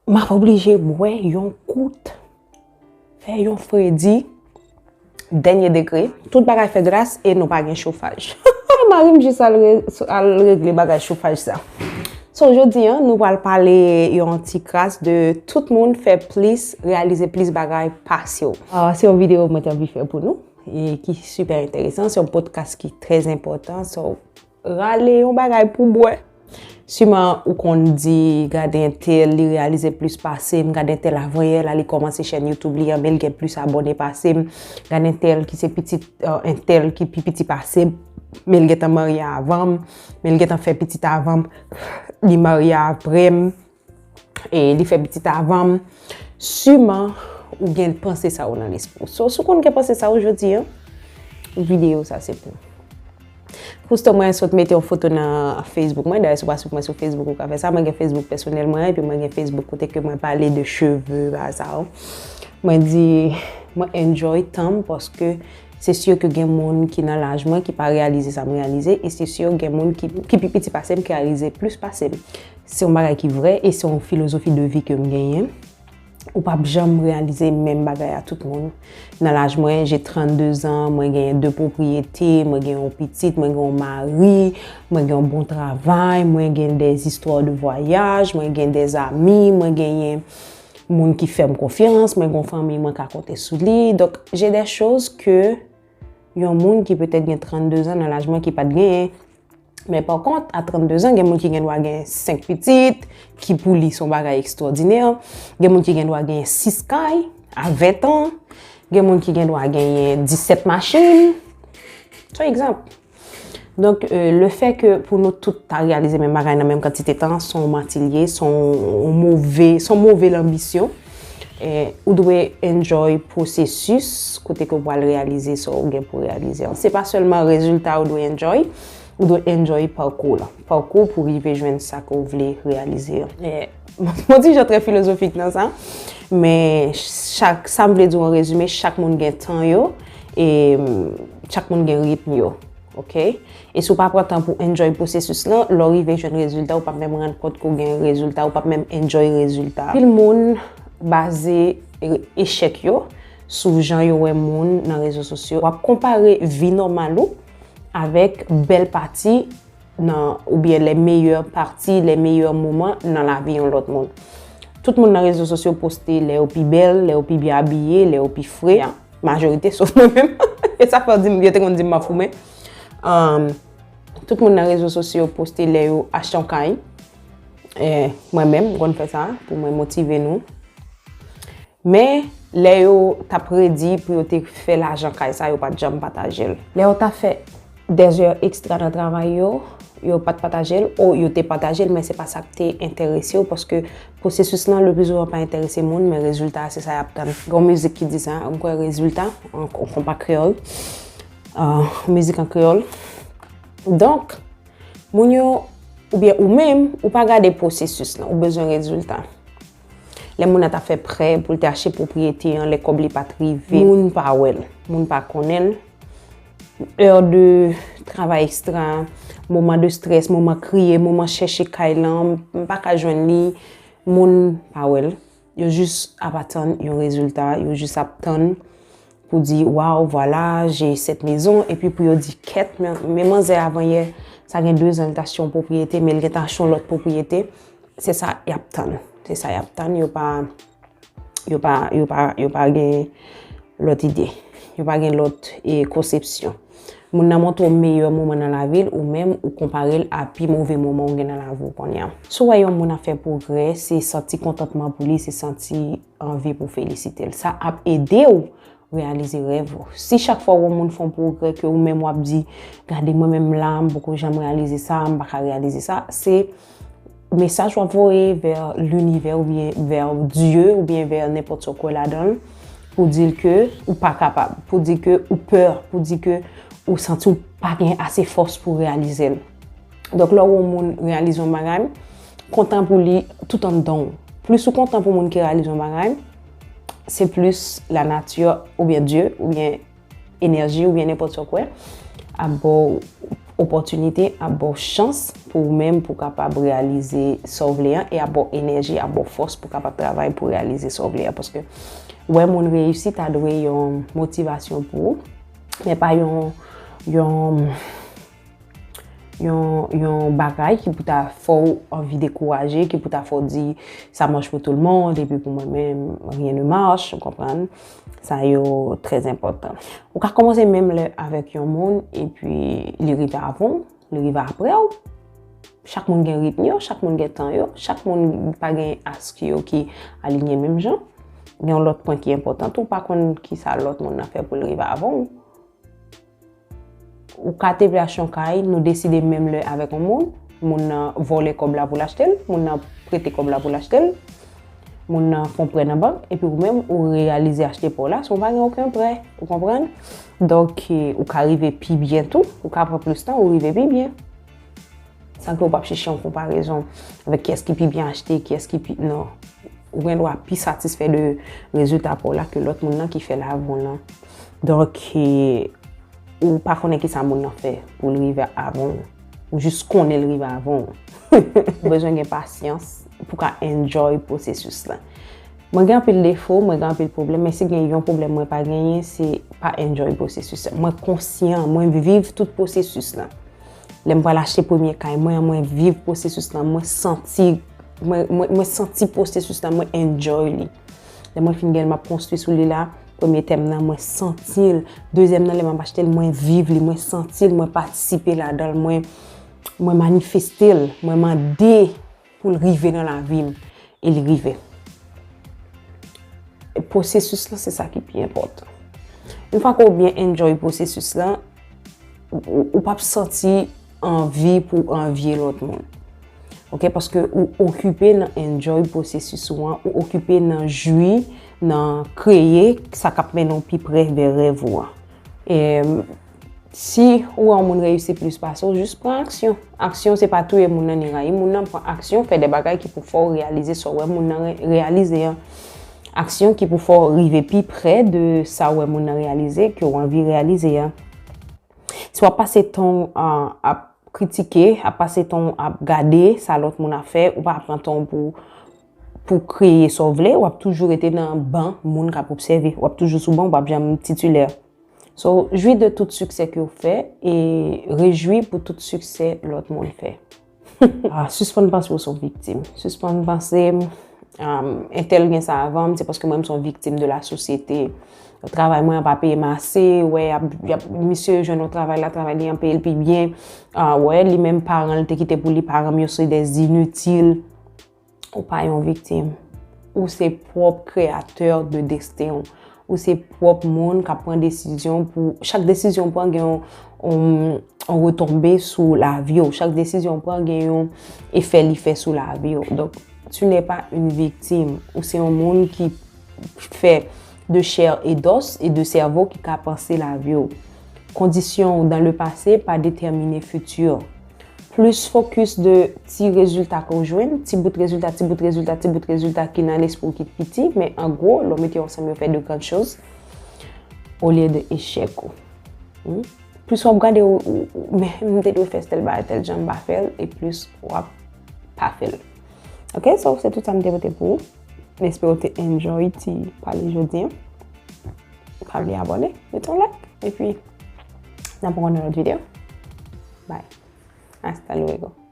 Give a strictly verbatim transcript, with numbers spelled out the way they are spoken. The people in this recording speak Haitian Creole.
m ap oblije bwè yon kout, fè yon fredi, dènye degre. Tout bagay fè glas e nou pa gen chofaj. Mari m jis al, re- al regle bagay chofaj sa. So, jodi a, nou pral pale yon ti kras de tout moun fè plis, reyalize plis bagay pase w. Ah, se yon videyo mwen te anvi fè pou nou, e ki sipè enteresan. Se yon podcast ki trè enpòtan. So, rale yon bagay pou bwè. Siman, ou konn di, gade entèl, li reyalize plis pase m, gade entèl avanyè la, li kòmanse chèn YouTube li an, men l gen plis abòne pase m, gade entèl ki se pitit, euh, entèl ki pi piti pase m, men l gentan marye avan m, men l gentan fè pitit avan m, li marye apre m, e li fè pitit avan m. Siman, ou gen panse sa yo nan lespri w. So, si w konn gen panse sa yo jodi a, videyo sa se pou ou. Poutan mwen sot mete yon foto nan Facebook mwen, dayè si w pa swiv mwen sou Facebook ou ka fè sa, mwen gen Facebook pèsonèl mwen, epi mwen gen Facebook kote ke mwen pale de cheve, bagay sa yo. Mwen di, mwen enjoy tan m paske se si ke gen moun ki nan laj mwen ki pa reyalize sa m reyalize, e se si gen moun ki, ki pi piti pase m ki reyalize plis pase m. Se yon bagay ki vrè e se yon filozofi de vi ke m genyen. Ou p ap janm reyalize menm bagay a tout moun. Nan laj mwen, j'ai trente-deux ans, mwen genyen de pwopriyete, mwen gen yon pitit, mwen gen yon mari, mwen gen yon bon travay, mwen gen des histoires de voyage, mwen gen des amis, mwen genyen moun ki fè m konfyans, mwen gen yon fanmi mwen ka konte sou li. Donk, j'ai des choses que yon moun ki petèt gen trannde zan nan laj mwen ki pa t genyen. Men pa kont, a trannde zan, gen moun ki gen dwa gen senk pitit, ki pou li se yon bagay ekstwòdinè. Gen moun ki gen dwa gen sis kay a ven an. Gen moun ki gen dwa genyen disèt machin. Se yon egzanp. Donk, euh, le fait que pou nou tout ta reyalize menm bagay nan menm kantite tan, se yon manti l ye, se yon move, se yon move lanbisyon. Eh, ou dwe enjoy pwosesis kote ke w pral reyalize sa w gen pou reyalize an. Se pa sèlman rezilta ou dwe enjoy, ou dwe enjoy pakou la. Pakou pou rive jwenn sa ke w vle reyalize an. Eh, m on ti jan trè filozofik nan sa, men chak, sa m vle di w an rezime, chak moun gen tan yo, e chak moun gen ritm yo. Ok? E si w pa pran tan pou enjoy pwosesis lan, lè w rive jwenn rezilta, ou p ap menm rann kont ke w gen rezilta, ou p ap menm enjoy rezilta. Anpil moun baze e- echèk yo sou jan yo wè moun nan rezo sosyo. W ap konpare vi nòmal ou avèk bèl pati nan, oubyen les meilleures parties, les meilleurs moments nan lavi yon lòt moun. Tout moun nan rezo sosyo poste lè yo pi bèl, lè yo pi byen abiye, lè yo pi fre. Majorite, sof mwen menm. E sa fè yo di m, yo te konn di m m ap foumen. Um, tout moun nan rezo sosyo poste lè yo achte yon kay. Eh, mwen menm, m konn fè sa pou mwen motive nou. Men, lè yo t ap redi pou yo te fè lajan kay sa, yo pa t janm pataje l. Lè yo ta fè dèzè ekstra nan travay yo, yo pa t pataje l, o yo te pataje l, men se pa sa k te enterese yo, paske pwosesis lan, le pli souvan, pa enterese moun, men rezilta a, se sa y ap tann. Gen yon mizik ki di sa, m kwè rezilta, an, an konpa kreyòl, euh, mizik an kreyòl. Donk, moun yo, oubyen ou menm, ou pa gade pwosesis lan, ou bezwen rezilta. Lè moun nan ta fè prè pou l te achte pwopriyete an, lè kòb li pa t rive, moun pa wè l, moun pa konnen l. Heure de travay ekstra, moman de strès, moman kriye, moman chèche kay lan, m pa ka jwenn li, moun pa wè l. Yo jis ap atann yon rezilta, yo jis ap tann pou di, waw, vwala, j'ai cette maison, epi pou yo di, kèt, men, men manzè avanyè, sa gen de zan, li t achte yon pwopriyete, men li gentan achte yon lòt pwopriyete. Se sa y ap tann. Se sa y ap tann. Yo pa, yo pa, yo pa, yo pa gen lòt ide. Yo pa gen lòt, e, konsepsyon. Moun nan montre w meyè moman nan lavi l, ou menm, ou konpare l a pi move moman w gen nan lavi w kounye a. Si w wè yon moun ap fè pwogrè, se santi kontantman pou li, se santi anvi pou felisite l. Sa ap ede w reyalize rèv ou. Si chak fwa w wè yon moun fè yon pwogrè ke ou menm w ap di, gade mwen menm la, m poko janm reyalize sa, m pa ka reyalize sa, se mesaj w ap voye vè linivè oubyen vè Dye oubyen vè nenpòt sa w kwè ladan l, pou di l ke ou pa kapab, pou di ke ou pè, pou di ke ou santi w pa gen ase fòs pou reyalize l. Donk, lè w wè yon moun reyalize yon bagay, kontan pou li tout anndan w. Plis ou kontan pou moun ki reyalize yon bagay, se plis lanati oubyen Dye oubyen enèji oubyen nenpòt sa w kwè ap ba w opòtinite, ap ba w chans pou ou menm pou w kapab reyalize sa w vle an, e ap ba w enèji, ap ba w fòs pou w kapab travay pou reyalize sa w vle an. Paske wè moun reyisi ta dwe yon motivasyon pou ou, men pa yon, yon, yon, yon bagay ki pou ta fè w anvi dekouraje, ki pou ta fè w di, "Ça marche pour tout le monde, epi pou mwen menm, rien ne marche," ou konprann? Sa yo trè enpòtan. Ou ka kòmanse menm lè avèk yon moun, epi li rive avan w, li rive apre w. Chak moun gen ritm yo, chak moun gen tan yo, chak moun pa gen ask yo ki alinye menm jan. Gen yon lòt pwen ki enpòtan tou, ou pa konn kisa lòt moun nan fè pou l rive avan w. Ou ka te vle achte yon kay, nou deside menm lè avèk yon moun, moun nan vòlè kòb la pou l achte l, moun nan prete kòb la pou l achte l, moun nan fè yon prè nan bank, epi ou menm, ou reyalize achte pa w la san w pa gen okenn prè, ou konprann? Donk, eh, ou ka rive pi byen tou, ou ka pran plis tan, ou rive pi byen. San ke w p ap chèche yon konparezon avèk kiyès ki pi byen achte, kiyès ki pi, non. Ou gen dwa pi satisfè de rezilta pa w la ke lòt moun nan ki fè l avan w lan. Donk, eh, ou pa konnen kisa moun nan fè pou l rive avan w. Ou jis konnen l rive avan w. Ou bezwen gen pasyans pou w ka enjoy pwosesis lan. Mwen gen anpil defo, mwen gen anpil pwoblèm, men si gen yon pwoblèm mwen pa genyen, se pa enjoy pwosesis lan. Mwen konsyan, mwen viv tout pwosesis lan. Lè m pral achte premye kay mwen an, mwen viv pwosesis lan, mwen santi, mwen, mwen, mwen santi pwosesis lan, mwen enjoy li. Lè mwen fin gen l, m ap konstwi sou li la, premye tèm nan, mwen santi l. Dezyèm nan, lè m ap achte l, mwen viv li, mwen santi l, mwen patisipe ladan l, mwen, mwen manifeste l, mwen mande pou l rive nan lavi m, e li rive. Pwosesis lan, se sa ki pi enpòtan. Yon fwa ke w byen enjoy pwosesis lan, ou, ou, ou p ap santi anvi pou w anvye lòt moun. Oke, paske ou okipe nan enjoy pwosesis ou an, ou okipe nan jwi, nan kreye sa k ap mennen w pi pre vè rèv ou an. E, si ou wè yon moun reyisi plis pase w, jis pran aksyon. Aksyon se pa touye moun nan ni rayi moun nan, pran aksyon, fè de bagay ki pou fè w reyalize sa w wè moun nan re-, reyalize an. Aksyon ki pou fè w rive pi pre de sa w wè moun nan reyalize, ke w anvi reyalize an. Si w ap pase tan w, ah, ap kritike, ap pase tan w ap gade sa lòt moun ap fè, ou pa pran tan w pou, pou kreye sa w vle, w ap toujou rete nan ban moun k ap obsève. W ap toujou sou ban, w p ap janm titilè. So, jwi de tout siksè ke w fè e rejwi pou tout siksè lòt moun fè. Ah, sispann panse w se yon viktim. Sispann panse, um, entèl gen sa avan m, se paske mwen, m se yon viktim de la sosyete. Travay mwen an pa peye m ase, wè, y ap, y ap, misye jwenn yon travay la, travay li an peye l pi byen. Ah, wè, li menm paran l te kite pou li, paran m yo se des inutiles. Ou pa yon viktim. Ou se pwòp kreyatè de desten w. Ou se pwòp moun k ap pran desizyon pou, chak desizyon w pran gen yon, yon, yon retonbe sou lavi w. Chak desizyon w pran gen yon efè li fè sou lavi w. Donk, tu n'es pas une victime. Ou se yon moun ki fè de chair et d'os e de sèvo ki ka panse lavi w. Kondisyon w dans le passé pa detèmine fiti w. Plis fokis de ti rezilta ke w jwenn, ti bout rezilta, ti bout rezilta, ti bout rezilta ki nan lespri w ki piti, men an gwo, lè w mete yo ansanm, yo fè de grann choz, olye de echèk ou. Hmm? Plis w ap gade, ou, ou, ou, men m te dwe fè tèl bagay, tèl jan, m pa fè l, e plis w ap pa fè l. Ok, so, se tout sa m te pote pou ou. M espere w te enjoy ti pale jodi an. Pa bliye abòne, mete yon like, epi n ap wè nan lòt videyo. Bye. Hasta luego.